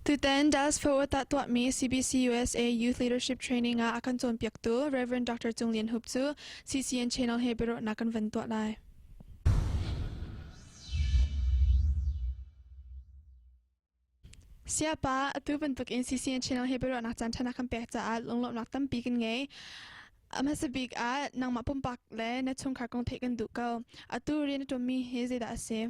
Tutan Dallas Fort Worth ah tuahmi CBC USA Youth Leadership Training ah a kan cawnpiaktu Rev. Dr. Cung Lian Hup cu CCN Channel he biaruahnak kan van tuah lai. Siapa, atu bantuk in CCN Channel he biaruahnak caan ṭha na kan pek caah lunglawmhnak tampi kan ngei. A hmasa bik ah nangmah pumpak le na chungkhar kong theih kan duh ko. Atu rian na ṭuanmi hi zeidah a si?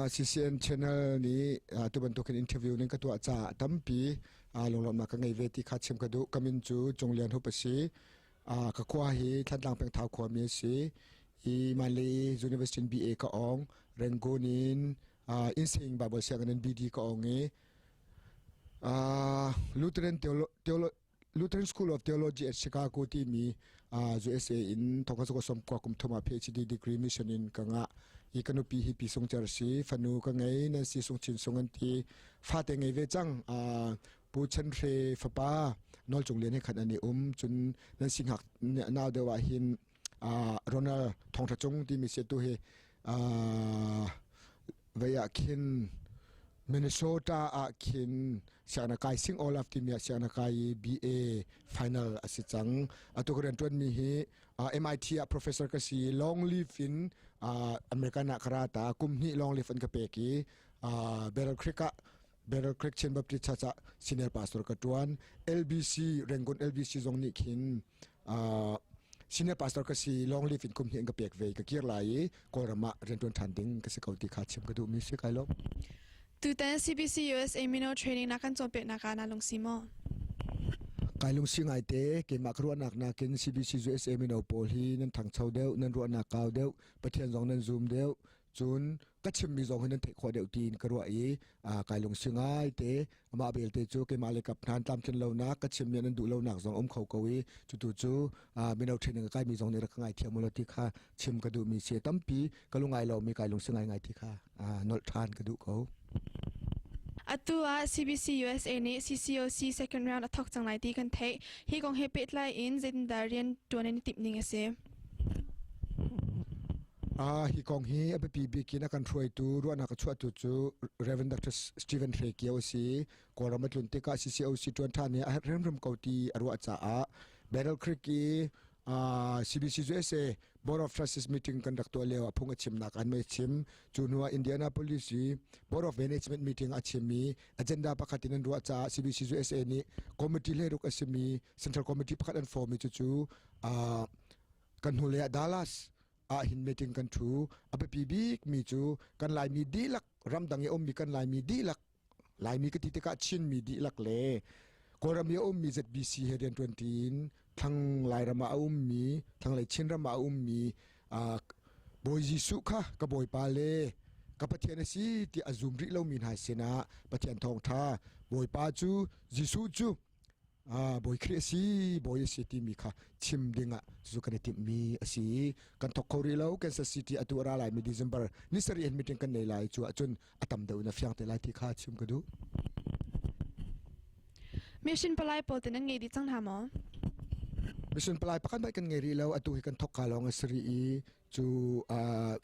CCN channel nih atu bantukin interview ning ka tuah caah tampi lunglawmhnak ka ngei ve ti kha chim ka duh. Ka min cu Cung Lian Hup a si. Ka khua hi Thantlang peng Thau khuami a si. I Manlay University in BA ka ong. Rangoon in Insein Bible sianginn in BD ka ong i Lutheran Lutheran School of Theology at Chicago timi USA in thongkhat sukua som kua kum thum ah PhD degree mission in ka ngah. I ka nupi hi Pi Sung Cer si, fanu ka ngei, Nancy Sung Chin Sung an ti. Fate ngei ve cang. Pu Chan Hre fapa Nawl Cung Lian he khan an i um. Cun nan si ngak nau deuh ah hin Ronald Thawngtha Cung timi si tu hi vei ah khin Minnesota ah khin sianginn kai Sing Olaf timi ah sianginn kai BA final a si cang. Atu ka rian ṭuanmi hi MIT ah professor ka si long leave in American ah ka ra ta kum hnih long leave an ka pek i Battle Creek ah Battle Creek Chin Baptist Church ah senior pastor ka ṭuan. LBC Rangoon LBC zong nih khin senior pastor ka si long live in kum hnih an ka pek ve ka kir lai i Kawlram ah rianṭuan ṭhan ding ka si ko ti kha chim ka duhmi si kai lo. Tutan CBC USA Mino Training na kan cawnpiaknak ah naa lungsi maw? Kai lungsi ngaite keimah ka ruahnak nakin CBC USA mino pawl hi nan thangcho deuh nan ruahnak kau deuh Pathian zong nan zum deuh cun ka chimmi zong hi nan theih khawh deuh tiin ka ruah i kai lungsi ngai te amah belte cu keimah le kap hnan tlamtlin lonak ka chimmi nan duh lonak zong um kho ko i cutu cu mino training ka kaimi zong nih rak ka ngaithiam ulaw ti kha chim ka duhmi si tampi ka lungai lomi kai lungsi ngai ngai ti kha nolh ṭhan ka duh ko. Atu ah CBC USA nih CCOC second round a thawk cang lai ti kan theih. Hi kong he pehtlai in zeitindah rian ṭuan in i timh ning a si? Hi kong hi a biapi bik in a kan hruaitu ruahnak a chuahtu cu Rev. Dr. Stephen Hre Kio a si. Kawlram a tlun tikah CCOC ṭuan ṭhan hi a herh hrimhrim ko ti a ruah caah Battle Creek i CBC USA Board of Trustees meeting kan rak tuah lio ah phung a chimnak an mei chim. Cu hnu ah Indianapolis i Board of Management meeting a chim i agenda pakhat in an ruah caah CBC USA nih committee hleiruk a simi Central Committee pakhat an form i cucu kan hnulei ah Dallas ah hin meeting kan ṭhu. A biapi bikmi cu kan Laimi dihlak ramdang i a ummi kan Laimi dihlak Laimi ka ti tikah Chinmi dihlak le Kawlram i a ummi ZBC he rianṭuan ṭi in thlang Lairam ah a ummi thlanglei Chinram ah a ummi Bawi Jesuh kha ka Bawipa le ka Pathian a si ti a zum rih lomi hna sinah Pathian thawngṭha Bawipa cu Jesuh cu Bawi Khrih a si, Bawi a si timi kha chim dingah cucu kan i timhmi a si i kan thawk kho rih lo. Kansas City atu a ra laimi December ni sarih in meeting kan nei lai cu ahcun a tam deuh in a fiang te lai ti kha chim ka duh. Mission palai pawl te nan ngei dih cang hna maw? Mission palai pakhat hmanh kan ngei rih lo. Atu hi kan thawk ka lawng a si rih i cu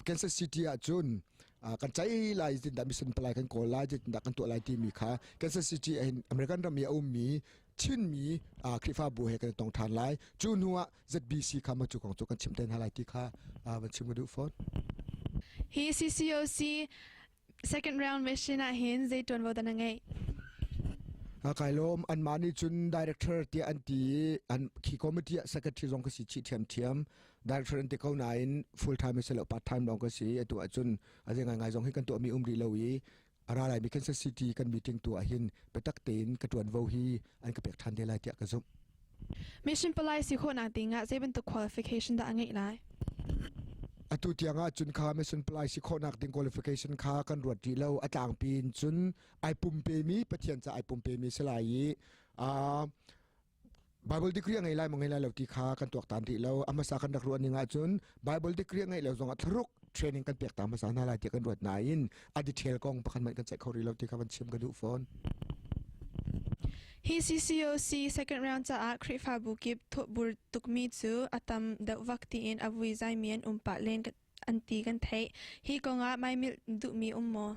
Kansas City ah cun kan cai lai zeitindah mission palai kan kawl lai zeitindah kan tuah lai timi kha Kansas City ah hin American ram i a ummi Chinmi Khrihfabu he kan tong ṭhan lai cu hnu ah ZBC kha ma cu kong cu kan chim te hna lai ti kha van chim ka duh fawn. Hi CCOC Second round mission ah hin zei ṭuanvo dah na ngeih? Kai lawm anmah nih cun director tiah an ti i an khi committee ah secretary zong ka si chih ṭhiamṭhiam director an ti ko nain full time si lo part time lawng ka si atu ahcun a zei ngaingai zong hi kan tuahmi um rih lo i a ra laimi Kansas City kan meeting tu ah hin biatak tein ka ṭuanvo hi an ka pek ṭhan te lai tiah ka zumh. Mission palai si khawhnak ding ah zei bantuk qualification dah a ngeih lai? Atu tiang ah cun kha mission palai si khawhnak ding qualification kha kan ruat rih lo. A tlangpi in cun ai pumpe mi Pathian ca ai pumpe mi si lai i Bible degree a ngei lai maw ngei lai lo ti kha kan tuaktan rih lo. A hmasa kan rak ruah ning ahcun Bible degree a ngeih lo zong ah thlaruk training kan pek ta hmasa hna lai tiah kan ruat nain a detail kong pakhat hmanh kan ceih kho rih lo ti kha van chim ka duh fawn. Hi CCOC second round caah Khrihfabu kip thawhbur tukmi cu a tam deuh vak tiin a vui zaimi an um pah len an ti kan theih. Hi kongah maimilh duhmi um maw?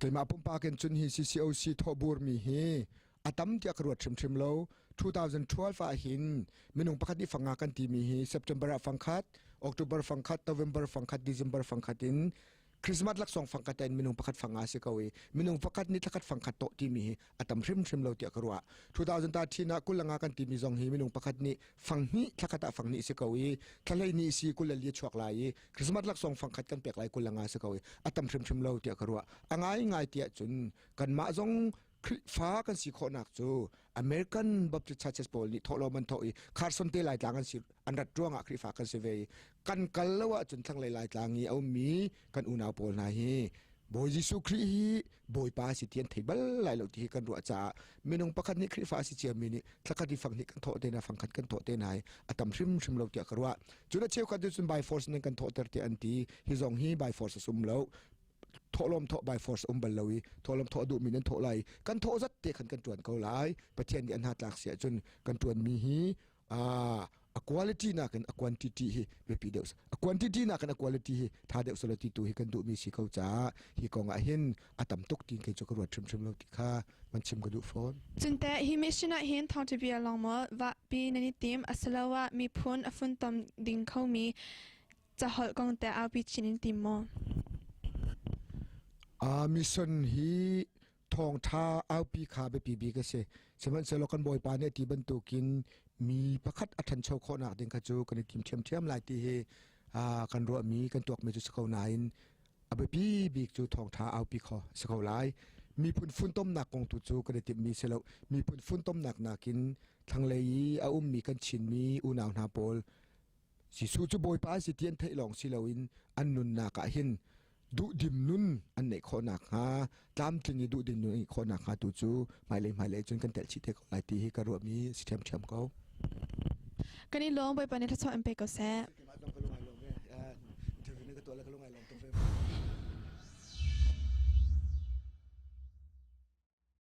Keimah pumpak in cun hi CCOC thawhbur mi hi a tam tiah ka ruat hrimhrim lo. 2012 ah hin minung pakhat nih fanga kan timi hi September ah fangkhat, October fangkhat, November fangkhat, December fangkhat in Christmas laksawng fangkhat in minung pakhat fanga si ko i minung pakhat nih thlakhat fangkhat to timi hi a tam hrimhrim lo tiah ka ruah. 2013 ah kulanga kan timi zong hi minung pakhat nih fanghnih thlakhat ah fanghnih si ko i thlalei ni si kulali chuak lai i Christmas laksawng fangkhat kan pek lai kulanga si ko i a tam hrimhrim lo tiah ka ruah. A ngai ngai tiah cun kanmah zong Khrihfa kan si khawhnak cu American Baptist Churches pawl nih thawhlawm an thawh i Carson te Laitlang an si an rat ruangah Khrihfa kan si ve i kan kal lo ahcun thlanglei Laitlang i a ummi kan unau pawl hna hi Bawi Jesuh Khrih hi Bawipa si ti an thei bal lai lo ti hi kan ruah caah minung pakhat nih Khrihfa si ciami nih thlakhat i fang hnih kan thawh te na fangkhat kan thawh te na hi a tam hrimhrim lo tiah ka ruah. Cun a cheukhat cu cun by force nan kan thawhter tiah an ti. Hi zong hi by force a sum lo. Thawhlawm thawh by force um bal lo i thawhlawm thawh duhmi nan thawh lai kan thawh zat te khan kan tuan ko lai pathian nih an hnatlak si ahcun kan tuanmi hi a quality nakin a quantity hi biapi deuh a quantity nakin a quality hi tha deuh selo ti tu hi kan duhmi si ko caah hi kong ah hin a tam tuk ti kei cu ka ruat hrimhrim lo ti kha man chim ka duh fawn. Cunte hi mission ah hin thawngṭha bia lawng maw vahpi nan i tim asiloah miphun a funtom ding khomi caholh kong te aupi chin in tim maw? Mission hi thawngṭha aupi kha biapi bik a si. Sihmanhsehlaw kan Bawipa nih a ti bantukin mi pakhat a ṭhancho khawhnak ding kha cu kan i tim ṭhiamṭhiam lai ti hi kan ruahmi kan tuakmi cu si ko nain a biapi bik cu thawngṭha aupi kho si ko lai. Miphun funtomnak kong tu cu kan i timhmi si lo. Miphun funtomnak nakin thlanglei i a ummi kan Chinmi unau hna pawl Jesuh cu Bawipa a si ti an theih lawng si loin an nunnak ah hin duhdim nun an neih khawh nakhnga tlamtling i duhdim nun an ngeih khawh nakhnga tu cu hmailei hmailei cun kan telh chih te ko lai ti hi ka ruahmi si ṭhiamṭhiam ko. Kan i lawm Bawipa nih thluachuah in pe ko seh. Keimah zong ka lung ai lawm e. Interview na ka tuah le ka lung ai lawm tuk ve.